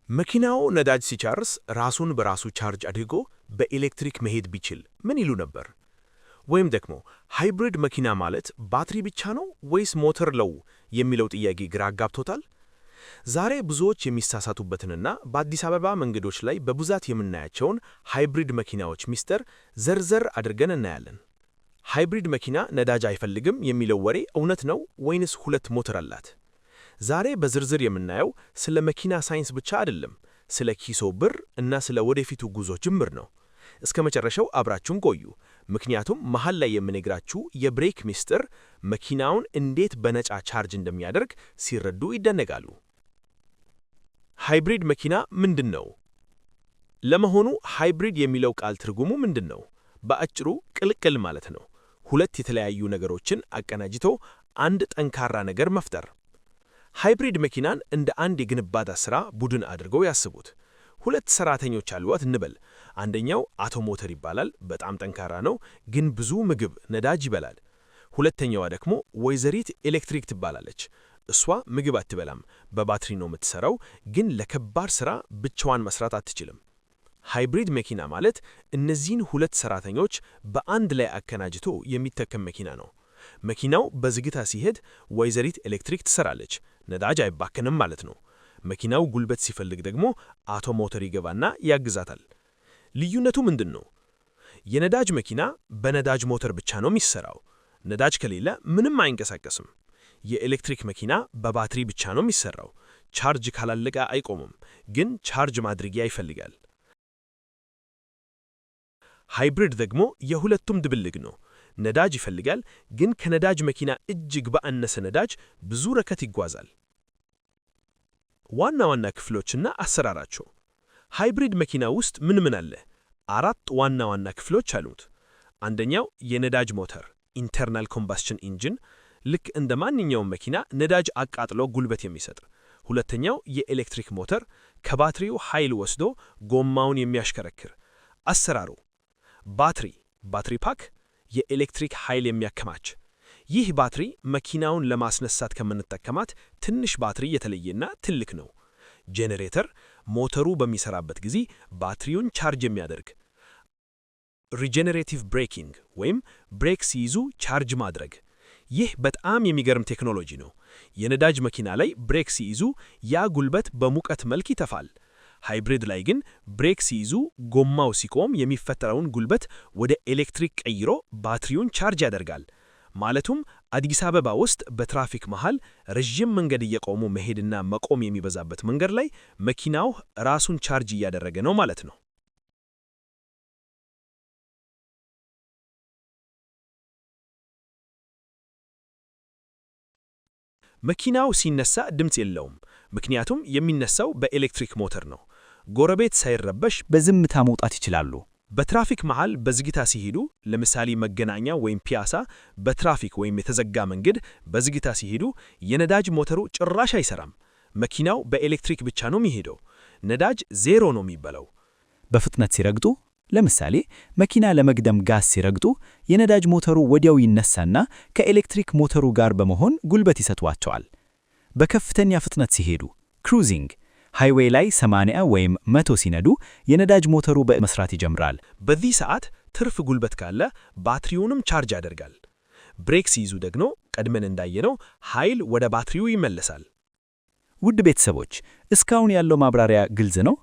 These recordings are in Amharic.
መኪናው ነዳጅ ሲጨርስ ራሱን በራሱ ቻርጅ አድርጎ በኤሌክትሪክ መሄድ ቢችል ምን ይሉ ነበር? ወይም ደግሞ hybrid መኪና ማለት ባትሪ ብቻ ነው ወይስ ሞተር አለው የሚለው ጥያቄ ግራ አጋብቶታል? ዛሬ ብዙዎች የሚሳሳቱበትንና በአዲስ አበባ መንገዶች ላይ በብዛት የምናያቸውን hybrid መኪናዎች ሚስጥር ዘርዘር አድርገን እናያለን። Hybrid መኪና ነዳጅ አይፈልግም የሚለው ወሬ እውነት ነው ወይንስ ሁለት ሞተር አላት? ዛሬ በዝርዝር የምናየው ስለ መኪና ሳይንስ ብቻ አይደለም፣ ስለ ኪሶ ብር እና ስለ ወደፊቱ ጉዞ ጭምር ነው። እስከ መጨረሻው አብራችሁን ቆዩ፣ ምክንያቱም መሃል ላይ የምነግራችሁ የ brake ሚስጥር መኪናውን እንዴት በነፃ ቻርጅ እንደሚያደርግ ሲረዱ ይደነቃሉ። Hybrid መኪና ምንድን ነው? ለመሆኑ hybrid የሚለው ቃል ትርጉሙ ምንድን ነው? በአጭሩ ቅልቅል ማለት ነው። ሁለት የተለያዩ ነገሮችን አቀናጅቶ አንድ ጠንካራ ነገር መፍጠር። Hybrid መኪናን እንደ አንድ የግንባታ ሥራ ቡድን አድርገው ያስቡት። ሁለት ሰራተኞች አሏት እንበል። አንደኛው አቶ ሞተር ይባላል። በጣም ጠንካራ ነው፣ ግን ብዙ ምግብ፣ ነዳጅ ይበላል። ሁለተኛዋ ደግሞ ወይዘሪት ኤሌክትሪክ ትባላለች። እሷ ምግብ አትበላም፣ በባትሪ ነው የምትሰራው፣ ግን ለከባድ ሥራ ብቻዋን መስራት አትችልም። Hybrid መኪና ማለት እነዚህን ሁለት ሰራተኞች በአንድ ላይ አቀናጅቶ የሚጠቀም መኪና ነው። መኪናው በዝግታ ሲሄድ ወይዘሪት ኤሌክትሪክ ትሰራለች፣ ነዳጅ አይባክንም ማለት ነው። መኪናው ጉልበት ሲፈልግ ደግሞ አቶ ሞተር ይገባና ያግዛታል። ልዩነቱ ምንድን ነው? የነዳጅ መኪና በነዳጅ ሞተር ብቻ ነው የሚሰራው። ነዳጅ ከሌለ ምንም አይንቀሳቀስም። የኤሌክትሪክ መኪና በባትሪ ብቻ ነው የሚሰራው። ቻርጅ ካላለቀ አይቆምም፣ ግን ቻርጅ ማድረጊያ ይፈልጋል። Hybrid ደግሞ የሁለቱም ድብልቅ ነው። ነዳጅ ይፈልጋል፣ ግን ከነዳጅ መኪና እጅግ በአነሰ ነዳጅ ብዙ ርቀት ይጓዛል። ዋና ዋና ክፍሎችና አሰራራቸው። Hybrid መኪና ውስጥ ምን ምን አለ? አራት ዋና ዋና ክፍሎች አሉት። አንደኛው የነዳጅ ሞተር፣ internal combustion engine፣ ልክ እንደ ማንኛውም መኪና ነዳጅ አቃጥሎ ጉልበት የሚሰጥ። ሁለተኛው የኤሌክትሪክ ሞተር፣ ከባትሪው ኃይል ወስዶ ጎማውን የሚያሽከረክር። አሰራሩ ባትሪ፣ battery pack፣ የኤሌክትሪክ ኃይል የሚያከማች። ይህ ባትሪ መኪናውን ለማስነሳት ከምንጠቀማት ትንሽ ባትሪ የተለየና ትልቅ ነው። ጄኔሬተር፣ ሞተሩ በሚሰራበት ጊዜ ባትሪውን ቻርጅ የሚያደርግ። Regenerative braking ወይም brake ሲይዙ ቻርጅ ማድረግ። ይህ በጣም የሚገርም ቴክኖሎጂ ነው። የነዳጅ መኪና ላይ brake ሲይዙ ያ ጉልበት በሙቀት መልክ ይጠፋል። Hybrid ላይ ግን brake ሲይዙ ጎማው ሲቆም የሚፈጠረውን ጉልበት ወደ ኤሌክትሪክ ቀይሮ ባትሪውን ቻርጅ ያደርጋል። ማለቱም አዲስ አበባ ውስጥ በትራፊክ መሃል ረዥም መንገድ እየቆሙ መሄድና መቆም የሚበዛበት መንገድ ላይ መኪናው ራሱን ቻርጅ እያደረገ ነው ማለት ነው። መኪናው ሲነሳ ድምፅ የለውም፣ ምክንያቱም የሚነሳው በኤሌክትሪክ ሞተር ነው። ጎረቤት ሳይረበሽ በዝምታ መውጣት ይችላሉ። በትራፊክ መሃል በዝግታ ሲሄዱ፣ ለምሳሌ መገናኛ ወይም ፒያሳ በትራፊክ ወይም የተዘጋ መንገድ በዝግታ ሲሄዱ የነዳጅ ሞተሩ ጭራሽ አይሰራም። መኪናው በኤሌክትሪክ ብቻ ነው የሚሄደው። ነዳጅ ዜሮ ነው የሚበላው። በፍጥነት ሲረግጡ፣ ለምሳሌ መኪና ለመቅደም ጋዝ ሲረግጡ፣ የነዳጅ ሞተሩ ወዲያው ይነሳና ከኤሌክትሪክ ሞተሩ ጋር በመሆን ጉልበት ይሰጧቸዋል። በከፍተኛ ፍጥነት ሲሄዱ፣ cruising፣ highway ላይ 80 ወይም 100 ሲነዱ የነዳጅ ሞተሩ በመስራት ይጀምራል። በዚህ ሰዓት ትርፍ ጉልበት ካለ ባትሪውንም ቻርጅ ያደርጋል። Brake ሲይዙ ደግሞ ቀድመን እንዳየነው ኃይል ወደ ባትሪው ይመለሳል። ውድ ቤተሰቦች፣ እስካሁን ያለው ማብራሪያ ግልጽ ነው?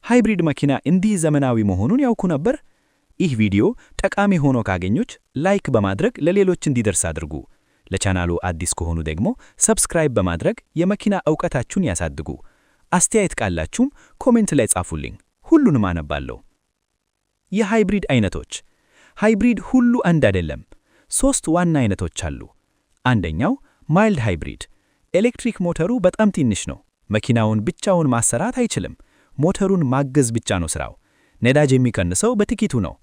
Hybrid መኪና እንዲህ ዘመናዊ መሆኑን ያውቁ ነበር? ይህ ቪዲዮ ጠቃሚ ሆኖ ካገኙት like በማድረግ ለሌሎች እንዲደርስ አድርጉ። ለቻናሉ አዲስ ከሆኑ ደግሞ subscribe በማድረግ የመኪና እውቀታችሁን ያሳድጉ። አስተያየት ካላችሁም comment ላይ ጻፉልኝ፣ ሁሉንም አነባለሁ። የ hybrid አይነቶች። Hybrid ሁሉ አንድ አይደለም። ሶስት ዋና አይነቶች አሉ። አንደኛው mild hybrid። ኤሌክትሪክ ሞተሩ በጣም ትንሽ ነው። መኪናውን ብቻውን ማሰራት አይችልም። ሞተሩን ማገዝ ብቻ ነው ስራው። ነዳጅ የሚቀንሰው በጥቂቱ ነው።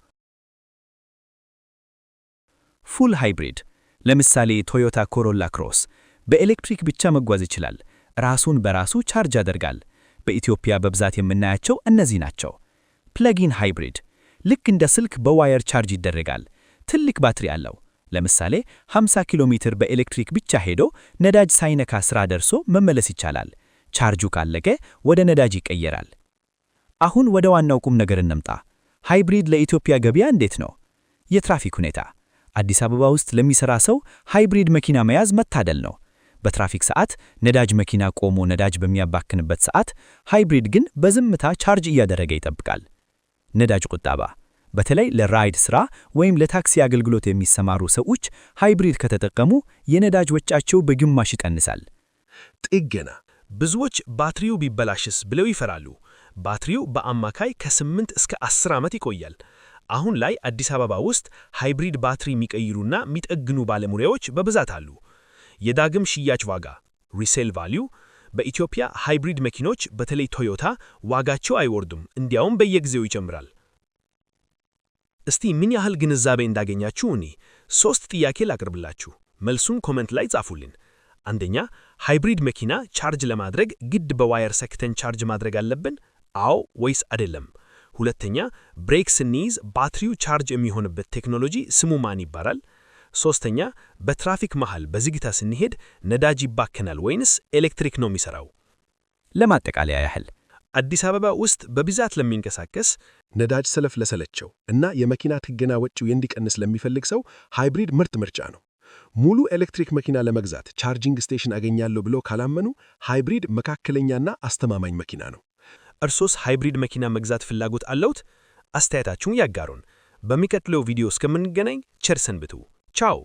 Full hybrid፣ ለምሳሌ ቶዮታ ኮሮላ ክሮስ፣ በኤሌክትሪክ ብቻ መጓዝ ይችላል። ራሱን በራሱ ቻርጅ ያደርጋል። በኢትዮጵያ በብዛት የምናያቸው እነዚህ ናቸው። Plug-in hybrid፣ ልክ እንደ ስልክ በ wire charge ይደረጋል። ትልቅ ባትሪ አለው። ለምሳሌ 50 ኪሎ ሜትር በኤሌክትሪክ ብቻ ሄዶ ነዳጅ ሳይነካ ስራ ደርሶ መመለስ ይቻላል። ቻርጁ ካለቀ ወደ ነዳጅ ይቀየራል። አሁን ወደ ዋናው ቁም ነገር እንምጣ። Hybrid ለኢትዮጵያ ገበያ እንዴት ነው? የትራፊክ ሁኔታ። አዲስ አበባ ውስጥ ለሚሰራ ሰው hybrid መኪና መያዝ መታደል ነው። በትራፊክ ሰዓት ነዳጅ መኪና ቆሞ ነዳጅ በሚያባክንበት ሰዓት፣ hybrid ግን በዝምታ ቻርጅ እያደረገ ይጠብቃል። ነዳጅ ቁጠባ። በተለይ ለ ride ስራ ወይም ለታክሲ አገልግሎት የሚሰማሩ ሰዎች hybrid ከተጠቀሙ የነዳጅ ወጪያቸው በግማሽ ይቀንሳል። ጥገና። ብዙዎች ባትሪው ቢበላሽስ ብለው ይፈራሉ። ባትሪው በአማካይ ከ8 እስከ 10 ዓመት ይቆያል። አሁን ላይ አዲስ አበባ ውስጥ hybrid ባትሪ የሚቀይሩና የሚጠግኑ ባለሙያዎች በብዛት አሉ። የዳግም ሽያጭ ዋጋ፣ resale value። በኢትዮጵያ hybrid መኪኖች፣ በተለይ ቶዮታ፣ ዋጋቸው አይወርዱም፣ እንዲያውም በየጊዜው ይጨምራል። እስቲ ምን ያህል ግንዛቤ እንዳገኛችሁ እኔ ሶስት ጥያቄ ላቅርብላችሁ። መልሱን comment ላይ ጻፉልን። አንደኛ፣ hybrid መኪና charge ለማድረግ ግድ በ wire ሰክተን charge ማድረግ አለብን? አዎ ወይስ አይደለም? ሁለተኛ፣ brake ስንይዝ ባትሪው charge የሚሆንበት ቴክኖሎጂ ስሙ ማን ይባላል? ሶስተኛ፣ በትራፊክ መሃል በዝግታ ስንሄድ ነዳጅ ይባክናል ወይንስ ኤሌክትሪክ ነው የሚሰራው? ለማጠቃለያ ያህል፣ አዲስ አበባ ውስጥ በብዛት ለሚንቀሳቀስ፣ ነዳጅ ሰለፍ ለሰለቸው እና የመኪና ጥገና ወጪው እንዲቀንስ ለሚፈልግ ሰው hybrid ምርጥ ምርጫ ነው። ሙሉ ኤሌክትሪክ መኪና ለመግዛት charging station አገኛለሁ ብሎ ካላመኑ hybrid መካከለኛና አስተማማኝ መኪና ነው። እርሶስ hybrid መኪና መግዛት ፍላጎት አለዎት? አስተያየታችሁን ያጋሩን። በሚቀጥለው ቪዲዮ እስከምንገናኝ ቸር ሰንብቱ። ቻው!